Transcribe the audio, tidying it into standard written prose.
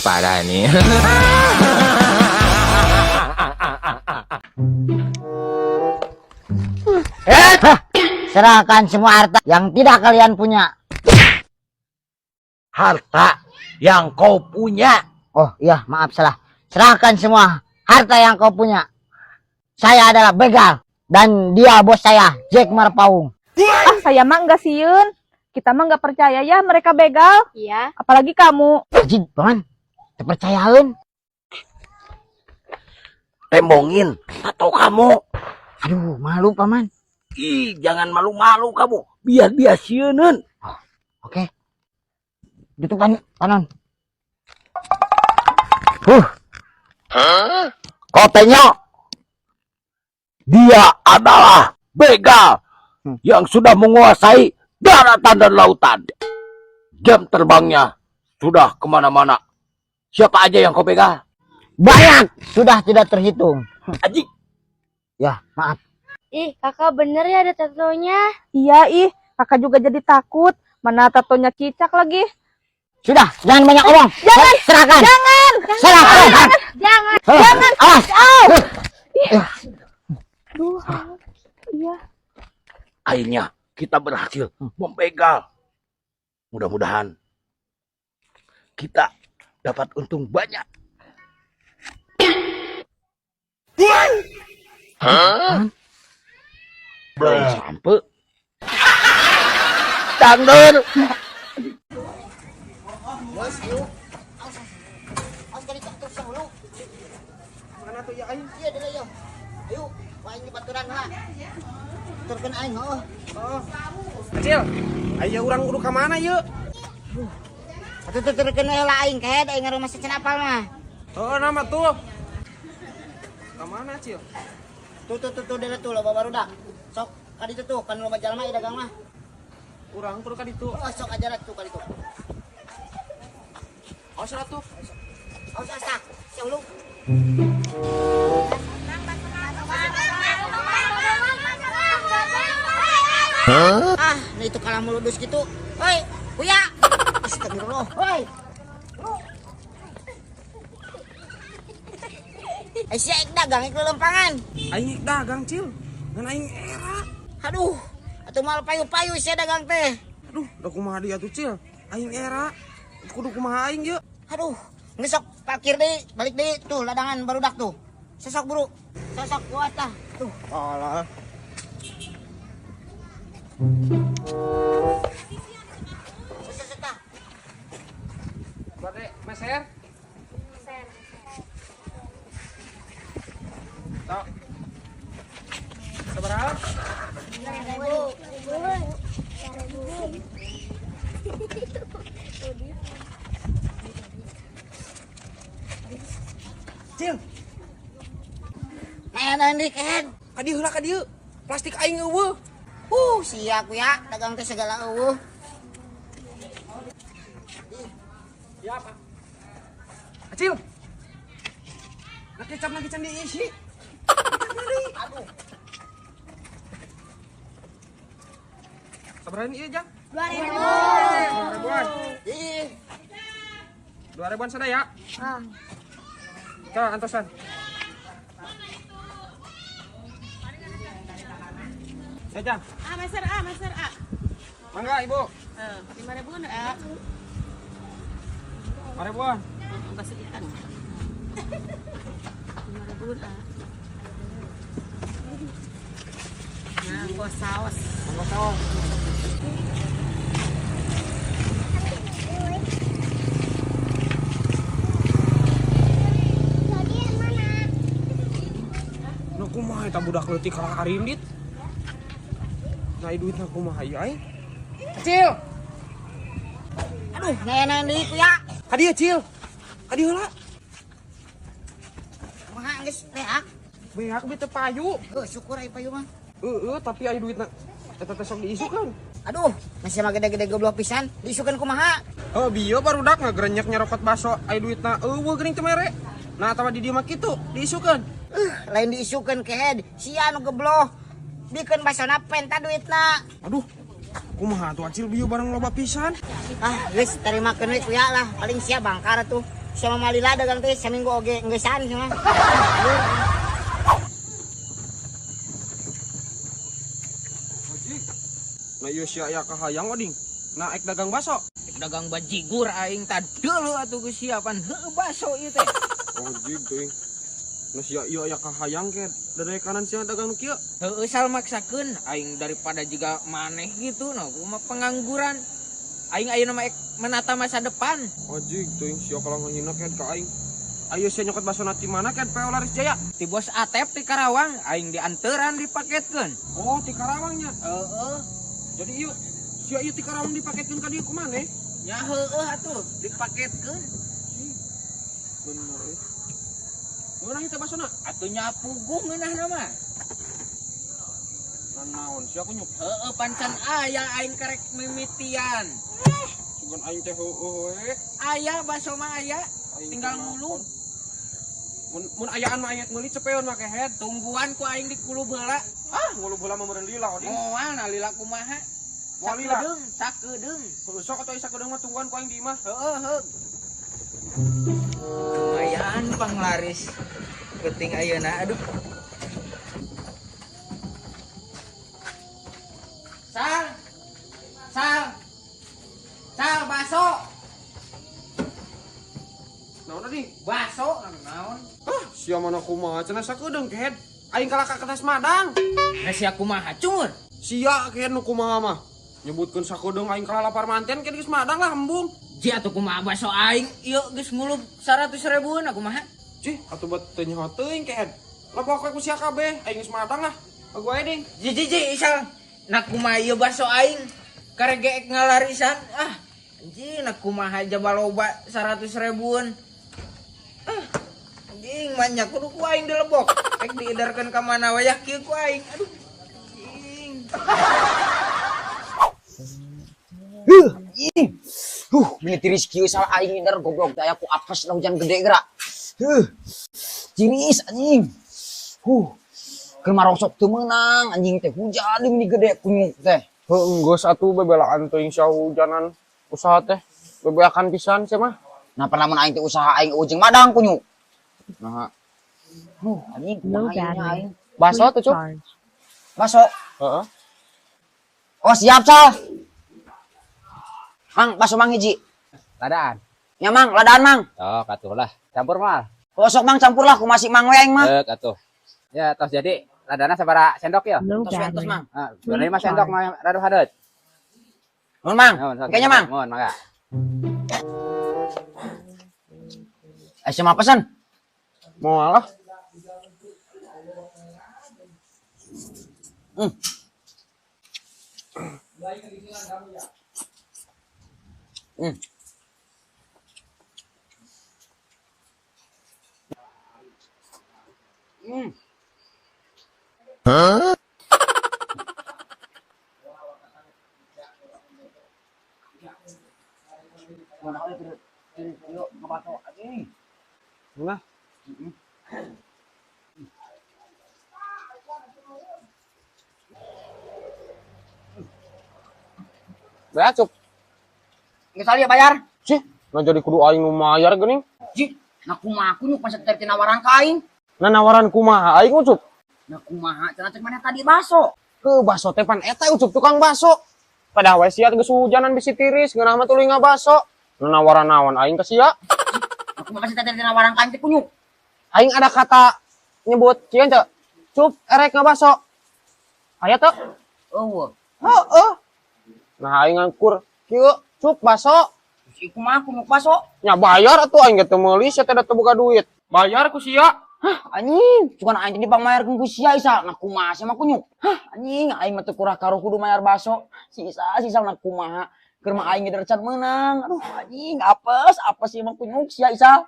Parah nih. Serahkan semua harta yang tidak kalian punya. Harta yang kau punya. Oh iya, maaf salah. Serahkan semua harta yang kau punya. Saya adalah begal dan dia bos saya, Jack Marpaung. Ah, saya mah enggak sieun. Kita mah enggak percaya ya mereka begal. Iya. Apalagi kamu. Anjing, paman. Terpercayain. Tembongin atau kamu. Aduh, malu paman. Ih, jangan malu-malu kamu. Biar dia sieuneun. Oke. Tutup kan, panon. Katanya dia adalah begal yang sudah menguasai daratan dan lautan. Jam terbangnya sudah kemana-mana. Siapa aja yang kau begal? Banyak, sudah tidak terhitung. Aji, Ya, maaf. Ih, kakak bener ya ada tatonya. Iya, ih. Kakak juga jadi takut. Mana tatonya cicak lagi. Sudah, jangan banyak omong. Jangan, serahkan. Jangan. Serahkan. Jangan. Jangan. Awas. Aduh. Iya. akhirnya kita berhasil membegal. Mudah-mudahan kita dapat untung banyak. Hah? Belum sampai. Dangdur. Bos, yuk. Awas, awas kali terus yang hulu. Mana tuh ya aing? Iya, dulu yo. Ayo, aing di baturan ha. Turkeun aing heuh. Oh. Acil, ayo urang kudu ka mana yeuh? Atuh tuturkeun we lah aing kehed aing ngarumah secenah apal mah. Oh, nama tuh. Ka mana, Cil? Tuh tuh tuh tuh dele tuh loba barudak. Sok ka ditu tuh kan loba jalma ieu dagang mah. Urang kudu ka ditu. Oh, sok aja lah tuh ka ditu. Awas lah tuh. Awas awas tah. Si hulu. Ah, nah itu kalah meludus gitu. Hoi, Buya. Astagfirullah. Hoi. Eh, sia ik dagang ik lelempangan. Aing dagang, Cil. Ngan aing era. Aduh, atuh mal payu-payu sia dagang teh. Aduh, da kumaha dia tuh, Cil? Aing era. Kudu kumaha aing yeuh? Aduh, geus sok parkir deui, balik deui tuh ladangan barudak tuh. Sesok buru. Sesok kuat tah. Tuh. Alah. Sesok tah. Bade meser? Tok. Sabaraha? Cil, Nah, nah ini kan. ka dieu heula ka dieu. Plastik aing eueuh. Sia ku ya, dagang teh segala eueuh. Ya, Pak. Acil. Nah, kecap lagi can diisi. Aduh, Sabaraha ieu, Jang? 2000. 2 ribuan. Ih, 2 ribuan sadaya. Ah. Kau antosan. Ya, Jang. Ah, meser A, meser A. Mangga, Ibu. 5 ribuan A. 5 ribuan. Basuh ikan. 5 ribuan A. Nah, gua saus. Mangga saus. Nah, kumaha eta budak leutik kalah arindit. Nah, duitna kumaha ieu aing? Cil, aduh, nah nah deui ku ya. ka dieu Cil. Ka dieu heula. Kumaha geus reak? Beak bi teu payu. Heuh, syukur aya payu mah. Heeh, tapi aya duitna eta teh sok diisukeun. Aduh, masih mah gede-gede goblok pisan. Diisukeun kumaha? Oh, bieu barudak ngagrenyek nyerokot baso aya duitna eueuh geuning teu mere. Nah, atawa di dieu mah kitu, diisukeun. Lain diisukeun kehed, sia nu gebloh. Bikeun basona penta duitna. Aduh, kumaha tuh Acil bieu barang loba pisan. Ah, geus tarimakeun we ku ya lah, paling sia bangkar atuh. Sama malila dagang teh saminggu oge ngeusan cenah. Nah ieu sia aya kahayang oding. Nah ek dagang baso. Ek dagang bajigur aing tadeuleu atuh geus siapan heueuh baso ieu teh. Ojig teuing. Nah sia ieu aya kahayang ke dadae kanan sia dagang nu kieu. Heueuh sal maksakeun aing daripada jiga maneh gitu nah kumaha pengangguran. Aing ayeuna mah ek menata masa depan. Ojig teuing sia kalah ngahina ke ka aing. Ayo sia nyokot baso na ti mana ke PO Laris Jaya? Ti Bos Atep ti Karawang aing dianteran dipaketkeun. Oh ti Karawangnya. Heeh. Jadi ieu sia ieu ti Karawang dipaketkeun ka dieu kumaha? Nya heueuh atuh dipaketkeun. Bener euy. Ngeunah ieu teh basona? Atuh nya puguh ngeunahna mah. Naon sia kunyuk? Heeh pancan aya aing karek mimitian. Sugan aing teh heueuh we. Aya baso mah aya, tinggal ngulub. Mun ayaan mah aing meuli cepeun make head. Tungguan ku aing dikulub heula. Ah, ngulub heula mah meureun lila oding. Moal na lila kumaha? Moal lila. Sakedeung, sakedeung. Heueuh sok atuh sakedeung mah tungguan ku aing di imah. Heeh, heuh. Lumayan panglaris penting ayeuna aduh. Sal. Sal. Sal baso. Naon tadi? Baso naon? Ah, sia mana kumaha cenah sakedeung kehed. Aing kalah ka kertas madang. Nah sia kumaha cungur? Sia kehed nu kumaha mah. Nyebutkeun sakedeung aing kalah lapar manten kehed geus madang lah embung. Ji atuh kumaha baso aing ieu geus ngulub 100 ribuan kumaha? Cih, atuh bet teu nyaho teuing kehed. Lah pokoke ku sia kabeh aing geus madang lah. Aku ae ding. Ji ji ji isal. Nah kumaha ieu baso aing karek geek ngalarisan ah. Anjing nah kumaha jaba loba 100 ribuan. Ah, anjing banyak kudu ku aing dilebok. Rek diedarkeun ka mana wayah kieu ku aing. Aduh. Anjing. Huh, anjing. Mini tiris kieu salah aing ngider goblok teh aya ku apes lah hujan gede gerak. Huh. Tiris anjing. Keur marosok teu meunang anjing teh hujan deui mini gede kunyuk teh. Heuh geus atuh bebelaan teuing sia hujanan usaha teh. Bebeakan pisan sia mah. Nah, pernah mun aing teh usaha aing ujung madang kunyuk. Nah. Anjing kumaha ieu nya aing. Baso tuh, Cup. Baso. Heeh. Oh, siap, Sal. Mang, baso mang hiji. Ladaan. Ya, Mang, ladaan, Mang. Oh, katuh lah. Campur mal. Oh, sok Mang campur lah, ku masih Mang we aing mah. Heeh, katuh. Ya, tos jadi ladana sabaraha sendok ya? Tos we, tos, Mang. Heeh, 25 sendok mah rada hadeut. Nuhun, Mang. Kayaknya, Mang. Nuhun, mangga. Siapa pesan? Mau lah. Huh? Nah. Bayar, Cup. Nggak ya bayar. Cih, nah jadi kudu aing nu mayar geuning. Cih, nah kumaha kunyuk masa teh nawaran ka aing. Nah nawaran kumaha aing Ucup? Nah kumaha cenah cek maneh tadi baso. Ke baso teh pan eta Ucup tukang baso. Padahal we sia geus hujanan bisi tiris ngeunah mah tuluy ngabaso. Nah nawaran naon aing ka sia? Nah kumaha masa teh nawaran ka aing teh kunyuk? Aing ada kata nyebut kieu teh. Cup erek ngabaso. Aya teu? Eueuh. Heeh. Nah aing ngangkur kieu cup baso. Si kumaha kunyuk baso? Nya bayar atuh aing ge teu meuli sia teh da teu boga duit. Bayar ku sia. Hah, anjing, cuman aing teh dipangmayarkeun ku sia Isa. Nah kumaha sia mah kunyuk? Hah, anjing, aing mah teu kurah karuh kudu mayar baso. Si Isa, si Isa nah kumaha? Keur mah aing ge can meunang. Aduh, anjing, apes, apes ieu mah kunyuk sia Isa.